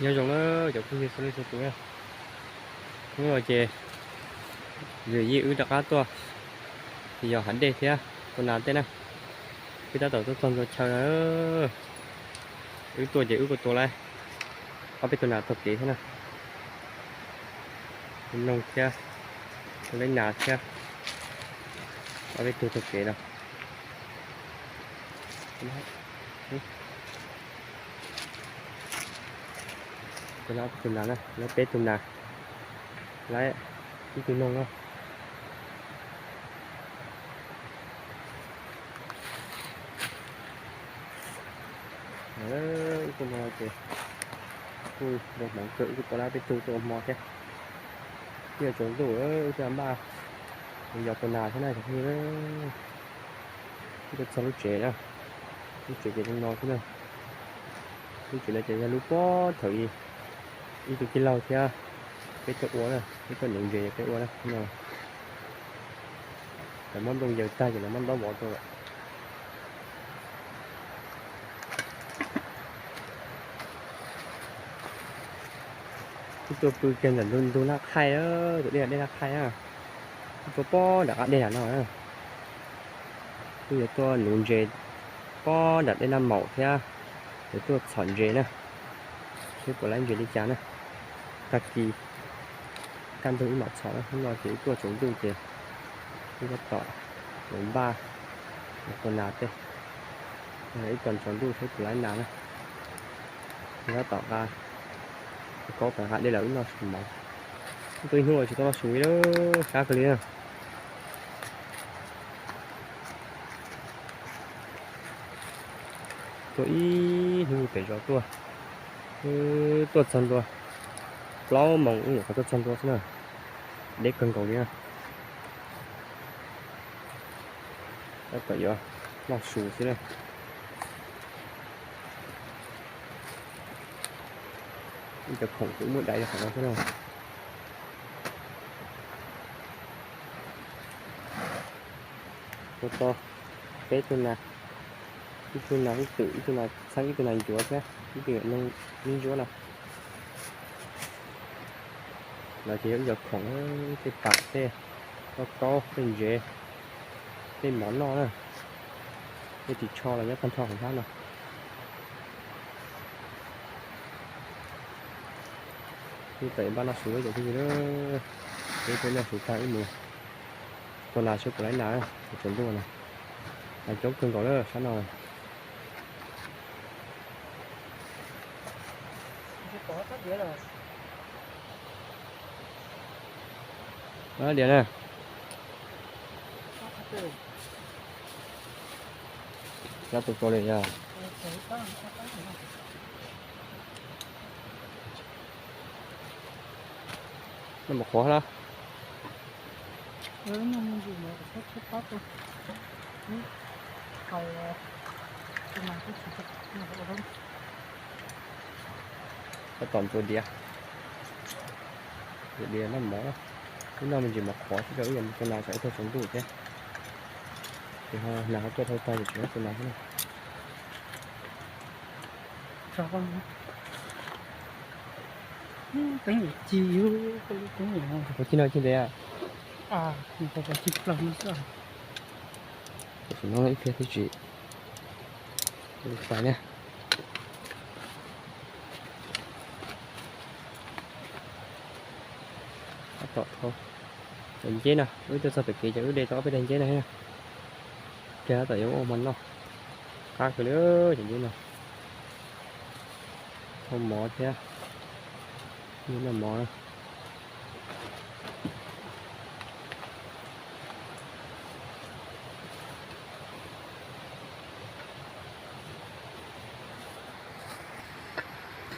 Nyob zoo na cov phooj ywg txhua leej txhua tus na. Hnub no ces yawm yij wb rov qab tuaj yos hav dej thiab tua nas tej na. Wb tab tom tuaj txog ntua chaw na. Wb tuaj ces wb kuj tua lawm ob peb tug nas taug kev thiab na. Noog thiab, tua lawv nas thiab, ob peb tug taug kev no. Tua lawv ob peb tug nas na, lawv peb tug nas, lawv ib tug noog na. Wb tuaj no ces kuj npau hmoov kawg, wb kuj tua lawv peb tug tuaj ua hmo thiab. Twb yuav tsaus ntuj, wb twb npaj yos tua nas thiab na cov phooj ywg. Wb tuaj txog lub tsev na, lub tsev ces zoo no xwb na. Lub tsev no ces yog lub puag thaum ub ib tug tij laug thiab peb tuaj ua na, peb tuaj nuv ntses peb ua na no. Lawv muab nplooj yaws tag ces lawv muab ntaub vov rau lawm. Wb tuaj pw kiag ntawm ntug Naj Qhaij, tus dej, dej Naj Qhaij na. Wb tuaj pob nram qab dej no na. Wb yuav tuaj nuv ntses pob nram dej Naj Maum thiab, yuav tuaj txhom ntses na, seb puas laib ntses li cas na. Tag kis kaj ntug wb mam txhom na, hnub no ces wb tuaj tsaus ntuj ces wb tab tom yuav npaj tua nas tej. Ib tog tsaus ntuj seb puas laib nas na. Wb tab tom nqa kaub pem nqa dej los wb noj su mov. Wb tuaj ib hnub tsis tau noj su li, sab kawg li na. Tuaj ib hnub pem zos tuaj, tuaj txog ntua plaub moos wb nyuam qhuav tuaj txog ntua xwb na. Deb kawg nkaus li na. Tab tom yuav noj su xwb na. Ib cov khoom kuj muab dai rau qhov no xwb na. Tua tau peb tug nas, ib tug nas ib twm, ib tug nas txheeb, ib tug nas ncuav thiab ib tug nas ntsuab no. No ces yog ib cov khoom, tej pam, tej kaub kaub, tej ntsev, tej mov noj na, tej ris tsho los nyob tag nrho hauv hnab no. Wb tseem npaj noj su ib cov phooj ywg na. Wb twb noj su tag wb mus tua nas seb puas laib nas, tsaus ntuj na. Nas coob kawg nkaus na sab no. Diav na. Cov tus tau li yog. Noj mov qhuav na. Tab tom ntxuav diav, ntxuav diav noj mov. Wb noj me ntsis mov qhuav xwb rau wb yuav mus tua nas tsam ib tag tsaus ntuj thiab. Ces ho nas ho tuaj dhau tag ces tsis muab tua nas thiab na. Ua tib no tsis ntev. Tam sim no ib pliag twb tsis pais na. Tab tom thau cov nceb no, wb tuaj txog tom kev ces wb de tau ob peb daig nceb no thiab. Pliag tab tom yuav ua hmo noj. Qab kawg li cov nceb no. Thau mov thiab, noj mov.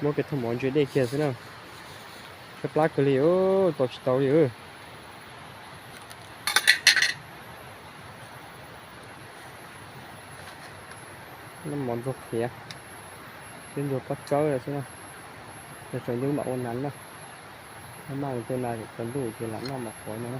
Muab kiag thau mov ntsia dej kiag xwb na. Tshaib plab kawg li, tau tsis tau li. Noj mov ntxuag qhiav, twb ntxuag pob tsawb lawm xwb na. Yog tsaus ntuj mam ua nas na. Maj mam tua nas tsaus ntuj ces lam noj mov qhuav no na.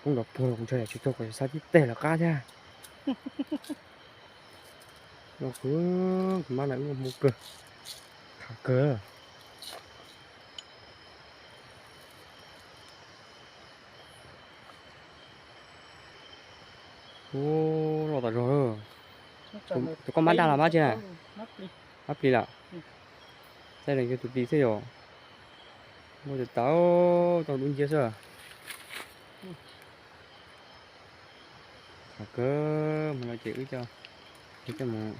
poob nrov puag los kuv ntshai tsis tau kom xav tib teg lawv qab thiab. No kuv, kuv mab na wb muaj hmoo kawg, khav kawg. Ub, loj tas zog. Tus koj mab dag los mab tsi na? Mab plis lawm. Txaij lees yog tus plis xwb yom. Muaj tus tau tau dub nciab xwb. Khav kawg, mus no ces wb coj, wb coj mus,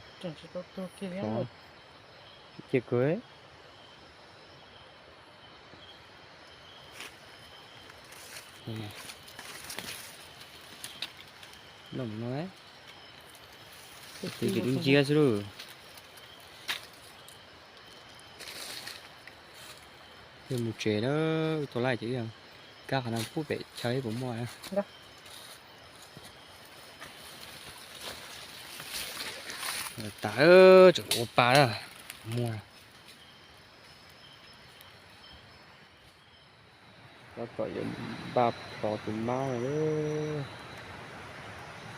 cia kawg. Loj mus no, tus dub nciab xwb lauj. Yog mus tsev na, tau laj ces wb kab qhov no pub pem chaw ib puas muaj na. Tas, tseem ua pa na, muaj. Tab tom yuav npaj plhov tus mab no lawm.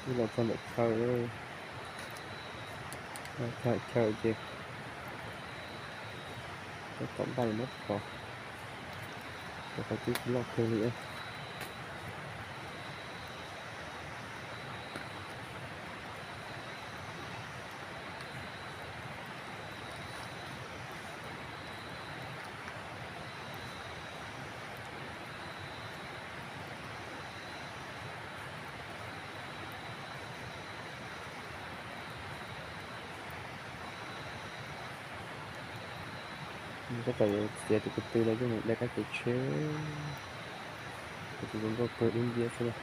Wb los txog ntawm chaw, txog chaw ces tab tom npaj yuav muab plhov, rau qhov twb tsis loj kawg li. Tab tom yuav txiav tus ko tw los yeej dai kab kev tsheb, tus ko tw zoo nkauj kawg dub nciab xwb na.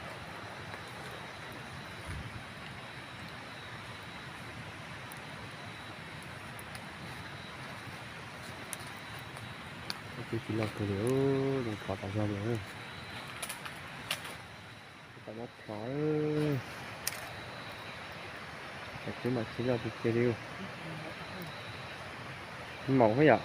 Twb tsis loj kawg li, zoo plhov tas zog li. Tam no plhov, tam twb mas tsis loj tiag tiag li. Maum hab yom.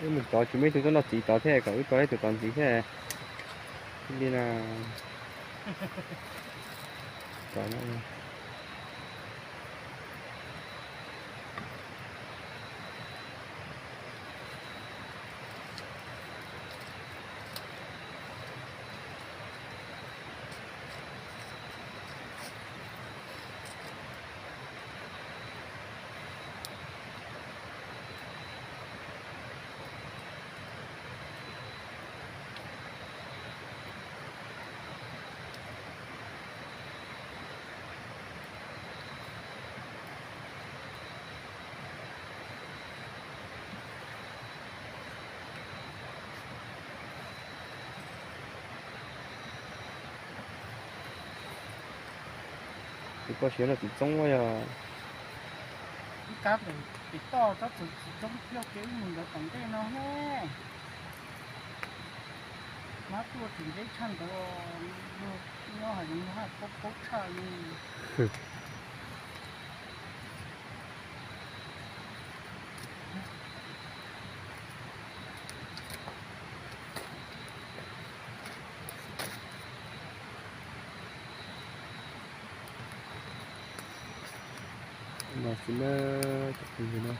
Wb mus tod tsis muaj ib tug tuaj noj txiv tod thiab, kom wb tua ib tug tod ntxiv thiab. Li na. Tus koj siav no txiv txoob yog ib kab pem toj txob txwv txiv txoob coj kev mus ntawd tom ntej no he. Mab tuaj tsis nteb tshaj ntawd, nyob hais nws haj paub paub tshaj li. No xwb na, cov phooj ywg na,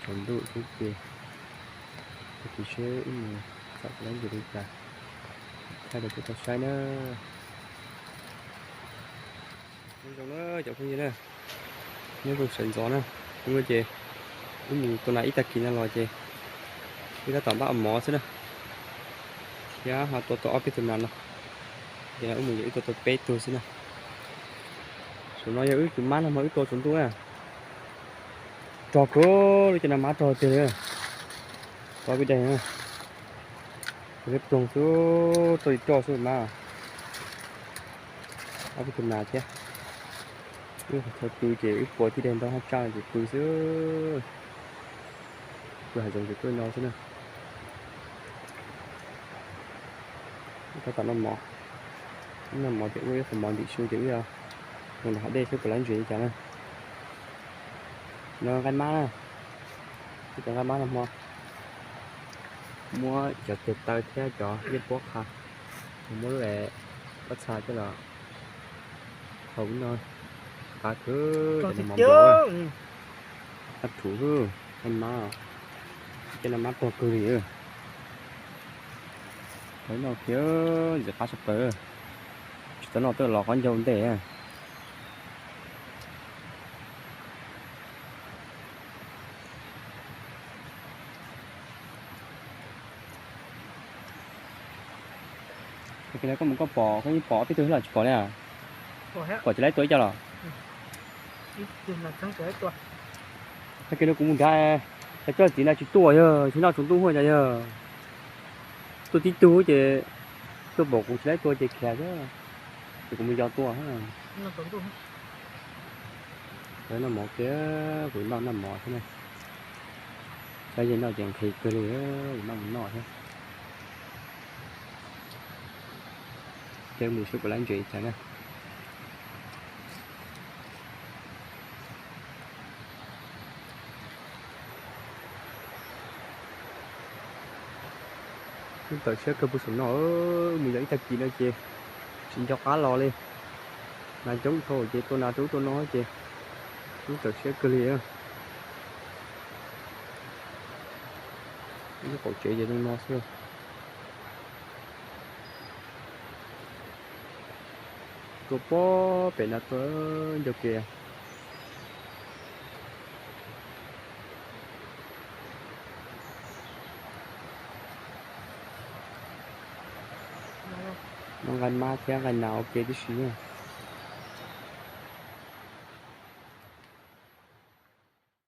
tsaus ntuj xwb ces tag kis seb wb mus txog lawv ntsis li cas, thaij rau peb tau saib na. Nyob zoo na cov phooj ywg na, nyob zoo sawv ntxov na. Hnub no ces wb mus tua nas ib tag kis no los ces wb tab tom npaj ua mov xwb na, thiab ho tua tau ob peb tug nas no, ces wb mus ces wb tua tau peb tug xwb na. Saum no yog wb tus mab no mas wb tua tsaus ntuj na, rog kawg li, cov nas mab rog tiag li. Tov peb daig na, peb ploog xwb, roj li roj xwb mas. Ob peb tug nas thiab, wb qhov chaw pw ces wb puas tib daig ntau haj tsa ces pw xwb, pw hav zoov ces tuaj no xwb na. Tab tom noj mov, noj mov ces ua ib qho mov ntim su ces wb mus nram hav dej seb puas laib ntses li cas na. No nqaij mab na, wb cov nqaij mab nag hmo muab cov tes taw thiab cov yeej puab qha, muab lub pob txha coj los hau no, qab kawg cov nag hmo nplog, qab rhuv, nqaij mab, cov nqaij mab tuag kawg li. Qhov no kiag ntxim qab tshaj plaws, tsis tau noj twb los qab ncau ntej. Tag kis no koj mus koj pom, koj yeej pom ob peb tug thiab los tsis pom li? Pom tsis laib tua ib co los? Tag kis no kuv mus nrad, cov txiv na tsis tuaj yog tsis noj tsaus ntuj huaj cas yog. Tuaj tib tug ces tuaj pom kuv tsis laib tua ces khiav xwb. Ces kuv mus yos tuaj. Noj mov kiag, kuv noj noj mov thiab na. Tab yeej noj ces nqhis kawg li, kuv noj mus noj thiab. Ces mus saib kuv lab ntses cas na. Lub tawm siab kawg puag saum no, mus yos ib tag kis no ces tsis nco qab los li. Nas coob dhau ces tua nas rau ub tua no ces lub tawm siab kawg li. Lub qaum tsev ces zoo no xwb. Tua pob pem no tuaj ncauj ke. Muab nqaij mab thiab nqaij nas ua ke tib si.